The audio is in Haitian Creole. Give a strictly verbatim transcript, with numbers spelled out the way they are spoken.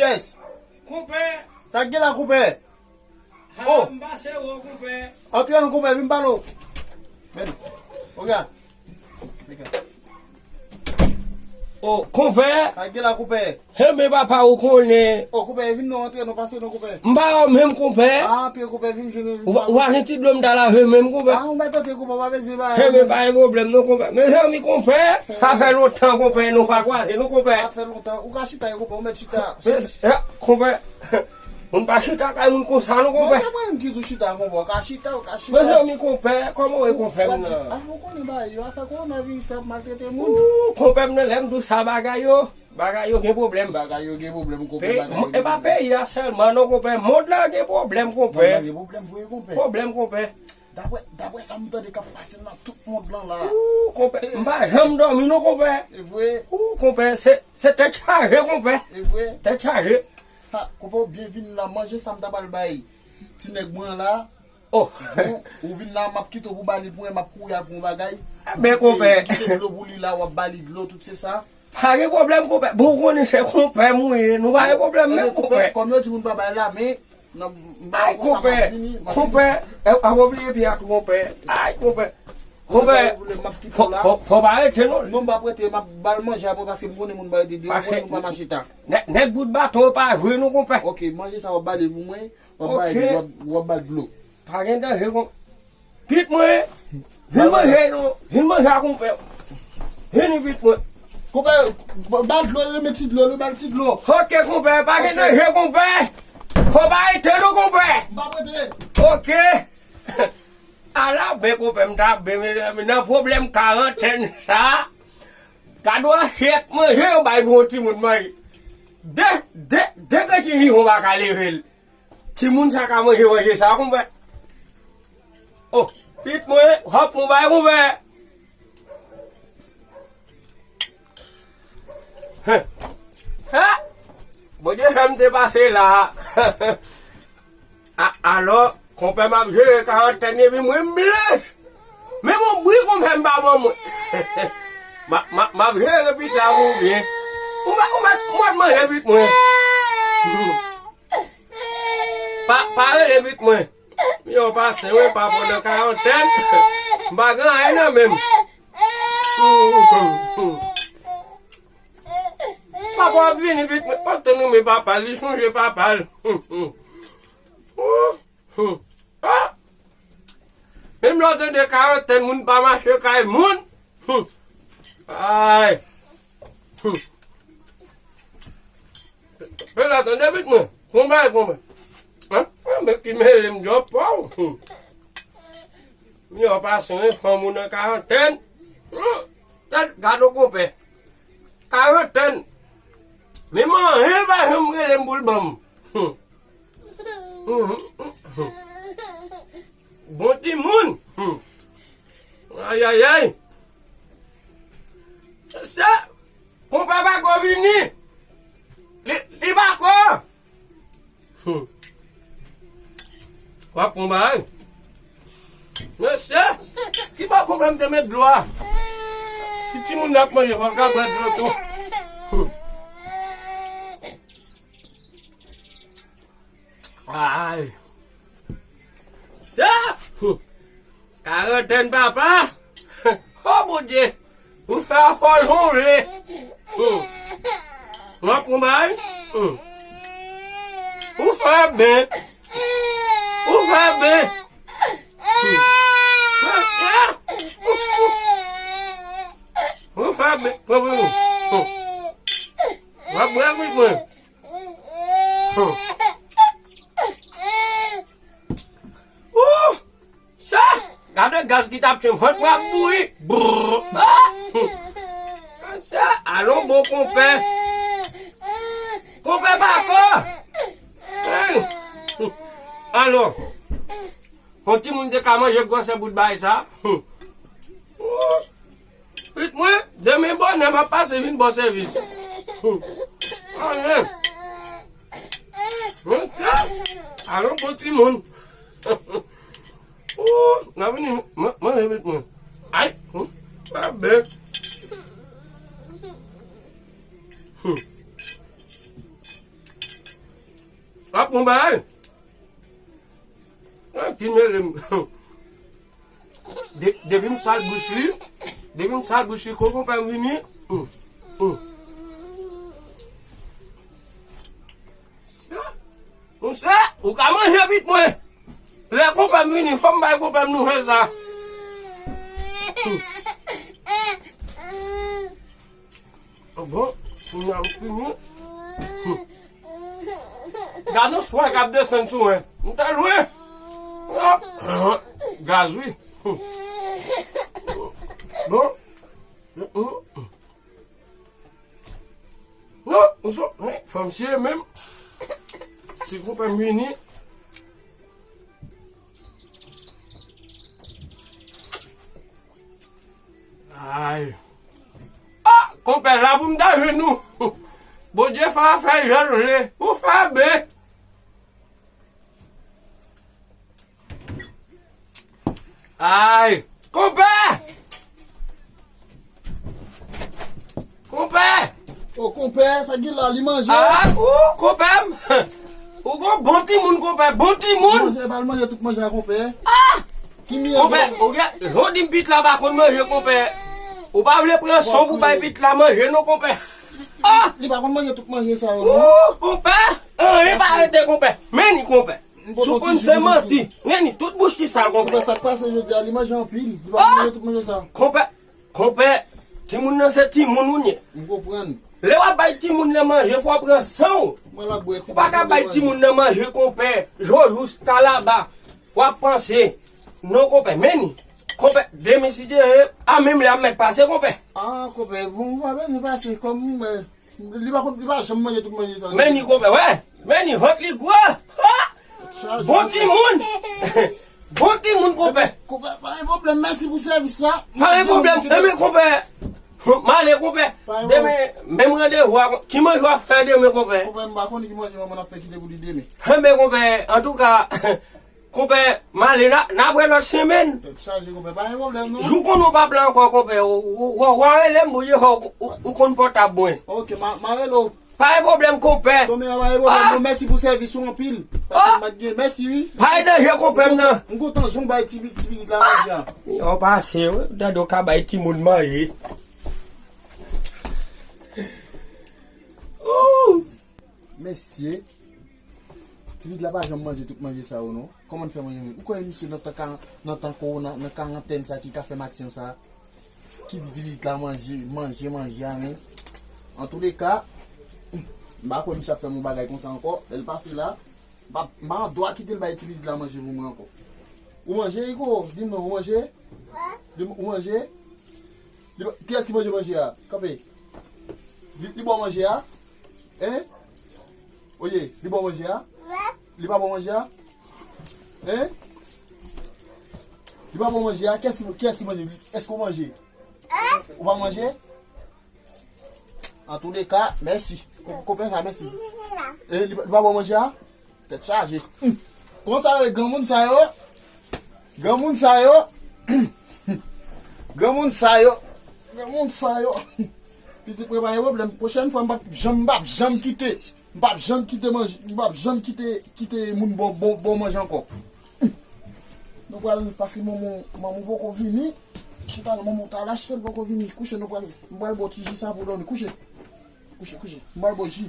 Yes. Konpè. Sa k gen la, konpè? Oh. M pase wo, konpè. Antre non, konpè, vin pale w. Men, oga. Oh, konpè. Sa k gen la, konpè? He, men papa, ou konnen. Oh, konpè, vin non, antre non, pase non, konpè. M pa wè w menm, konpè. Ah, antre, konpè, vin jwenn nou, vin pale. Ou pa gen ti dlo m ta lave menm, konpè? Ah, ou mèt antre, konpè, pa bezwen ba. He, men pa gen pwoblèm non, konpè. Mezanmi, konpè, sa fè lontan, konpè, nou pa kwaze non, konpè. Sa fè lontan. Ou ka chita, konpè, ou mèt chita. Konpè, moun pa chita kay moun konsa non, konpè. Bon, se mwen menm ki di w chita, konpè. Ou ka chita, ou ka chita. Mezanmi, konpè, kòman w ye, konpè m nan? Ah, ou konnen bagay yo, afè kowonaviris ap maltrete moun. Ou, konpè m nan, lè m di w sa bagay yo. Bagay yo gen pwoblèm. Bagay yo gen pwoblèm, konpè, bagay yo gen pwoblèm. E pa peyi a sèlman non, konpè. Mond lan gen pwoblèm, konpè. Mond lan gen pwoblèm vre, konpè. Pwoblèm, konpè. Daprè, daprè sa m tande k ap pase nan tout mond lan la. Ou, konpè, m pa janm dòmi non, konpè. E vre? Ou, konpè, se, se tèt chaje, konpè. E vre? Tèt chaje. Ha, konpè, ou byen vin la, manje sa m ta pral bay ti nèg mwen an la. Oh. Bon, ou vin la, m ap kite w pou ba li pou mwen, m ap kouri al pran yon bagay. Men, konpè. M kite dlo pou li la, w ap ba li dlo, tout se sa. Pa gen pwoblèm, konpè. Bon, ou konnen se konpè m ou ye. Nou pa gen pwoblèm menm, konpè. Kòm yo di moun pa bay la, men, nan, m pa wè konsa m ap vini, m ap vini. Konpè, e, a, obliye pye a tou, konpè. Ay, konpè. Konpè, fò, fò, fò pa rete, non. Non, m p ap rete, m ap ba l manje apre, paske m konnen moun pa rete deyò, m konnen moun pa mache ta. Nèg, nèg bout baton yo pa jwe, non, konpè. Ok, manje sa w ap ba li pou mwen. W ap ba l, w ap, w ap ba l dlo. Pa gen danje, kon-, pitit mwen, vin manje, non. Vin manje a konpè. Vini, pitit mwen. Konpè, ba l dlo, li renmen ti dlo, li ba l ti dlo. Ok, konpè, pa gen danje, konpè. Fò pa rete, non, konpè. M pa rete. Ok. Ala, ben, konpè, m ta ben, men, men, nan pwoblèm karantèn sa, gad yon asyèt manje, yon bay pou yon timoun manje. De, de, de grenn ti chichon pa ka leve l. Timoun sa ka manje manje sa, konpè. Oh, pitit mwen, hòp, mwen bay, konpè. Hein. Hein? Bondye fè m te pase la. A, alò, konpè, m ap jere karantèn epi mwen m blanch. Men bon bri konpè m pa ban mwen. M ap, m ap, m ap jere pita pou ou byen. Ou mèt, ou mèt, ou mèt manje pitit mwen. Pa, pa rele pitit mwen. Yo pase, wi, pa pandan karantèn. M pa gen anyen nan men m. Papa ap vini pitit mwen. Pandan nou men papa, li sonje papa l. Ah! Menm lè w tande karantèn, moun pa mache kay moun. Hmm. Ay. Hmm. Pè la tande vit mwen. Konbay, konbay. Hein? Mwen ki mele m djòb pa w. Hmm. Yo pase yon fanm ou nan karantèn. Hmm. Gad, gad yon konpè. Karantèn. Men manyen pa janm rele m pou l ban m. Hmm. Mhm, mhm. Bon timoun. Hmm. Ayayay. Se konpè pako vini. Li, li pako. Hmm. W ap pran bagay. Mesye, ki bò konpè m te met dlo a? Si timoun nan ap manje, fò l ka bwè dlo tou. Hmm. Ay. Sa! Karantèn papa! Oh Bondye! Ou fè afò jongle! Hmm. W ap pran bagay? Hmm. Ou fè byen! Ou fè byen! Hmm. Ou fè byen! Pran pou nou! Hmm. W ap bwè pou mwen! Hmm. Ouh! Sa! Gade gaz ki t ap tchwe m. Vant mwen ap bouyi. Brrr. Ah! Hmm. Sa, alon bon konpè. Konpè pako. Hey! Hmm. Alò. Yon timoun te ka manje gwosè bout bagay sa. Hmm. Ouh! Pitit mwen, demen bonè, m ap pase vin ba w sèvis. Anyen. Mwen, alon bon timoun. Ooh, n a vini, mwen, mwen, pitit mwen. Ay, hmm, pa bèk. Hmm. Ay! Ay, ki mele m. De- Depi m sal bouch li, depi m sal bouch li, konpè m vini. Hmm, hmm. Monchè, ou ka manje pit mwen. Lè konpè m vini, fò m bay konpè m nouvèl sa. Hmm. Bon, kounye a m fini. Hmm. Gade yon swè k ap desann sou mwen. M te lwen. Ah, gaz, wi. Hmm. Bon. Hmm, hmm. Non, ou so, men, fò m siye menm. Si konpè m vini. Ay. Ah, konpè, la pou m ta jwenn ou. Bondye fè afè jan l vle. Ou fè ben. Ay, konpè! Konpè! O konpè, sa ki la, li manje? Ah, ou, konpè m! Ou gon bon timoun, konpè, bon timoun! Manje, pa l manje tout manje a, konpè. Ah! Ki miyè konpè, gen? Ou gen, jodi m pit la pa konn manje, konpè. Ou pa vle pran son pou bay pit la manje, non, konpè. Ah! Li pa konn manje tout manje sa yo, non. Ou, konpè! Anyen pa rete, konpè. Men ni, konpè. Si w konn se manti. Neni, tout bouch li sal, konpè. Konpè, sa k pase jodi a, li manje anpil. Li pa manje tout manje sa. Konpè, konpè, timoun nan se timoun ou ye. M konprann. Lè w ap bay timoun nan manje, fò w pran san w. Ou pa ka bay timoun nan manje, konpè. Jojous, kalaba. W ap panse. Non, konpè, men ni. Konpè, demen si Dye vle, a menm lè ap mèt pase, konpè. Ah, konpè, bon, ou pa bezwen pase kòm, eh, Li pa konn, li pa janm manje tout manje sa. Men ni konpè, wè. Men ni vant li gwo. Ha! Bon timoun. Bon timoun, konpè. Konpè, pa gen pwoblèm, mèsi pou sèvis la. Pa gen pwoblèm, demen konpè. M ale, konpè. Demen, menm randevou a, ki manje w ap fè demen, konpè? Konpè, m pa konnen ki manje manman ap fè kite pou li demen. Enben, konpè, antouka, Konpè, m ale, n a, n a wè lòt semèn. Tèt chaje, konpè, pa gen pwoblèm, non. Jou konnen w pa blan ankò, konpè. Ou, ou, ou, ou rele m, ou ye, ou, ou, ou konn pòtab mwen. Ok, m a, m a rele w. Pa gen pwoblèm, konpè. Tonbe a, pa gen pwoblèm, non. Mèsi pou sèvis ou anpil. Paske m pa t gen, mèsi, wi. Pa gen danje, konpè m nan. M kontan jan w bay ti, ti pitit la manje a. Yo pase, wi. Tande w ka bay timoun manje. Ooh! Mesye, ti pitit la pa janm manje tout manje sa yo, non. Kòman l fè manje? Ou kwè misye nan tan ka, nan tan kowona, nan karantèn sa ki ka fè m aksyon sa? Ki di ti pitit la manje, manje, manje a, men. Antouleka, m pa kwè misye ap fè m yon bagay konsa ankò. Lè l pase la, m pa, m pa an dwa kite l bay ti pitit la manje pou mwen ankò. Ou manje, Iko? Di m non, ou manje? Di m, ou manje? Li ba, kiyès ki manje manje a? Kanpe. Li, li ba w manje a? Hein? Oye, li ba w manje a? Li pa ba w manje a? Hein? Li pa ba w manje a? Kiyès ki, kiyès ki manje? Èske w manje? Ou pa manje? Antouleka, mèsi. Ko-, konpè sa, mèsi. E, li, li pa ba w manje a? Tèt chaje. Hmm. Konsa yo ye granmoun sa yo. Granmoun sa yo. Granmoun sa yo. Granmoun sa yo. Pitit mwen pa gen pwoblèm. Pwochèn fwa m p ap janm, m p ap janm kite. M p ap janm kite manje, m p ap janm kite, kite moun bon, bon, bon manje ankò. Hmm. Nou pral, paske manman, manman poko vini. Chita non, manman ta lache l poko vini. Kouche, nou pral, m pral ba w ti ji sa pou w dòmi. Kouche. Kouche, kouche. M pral ba w ji.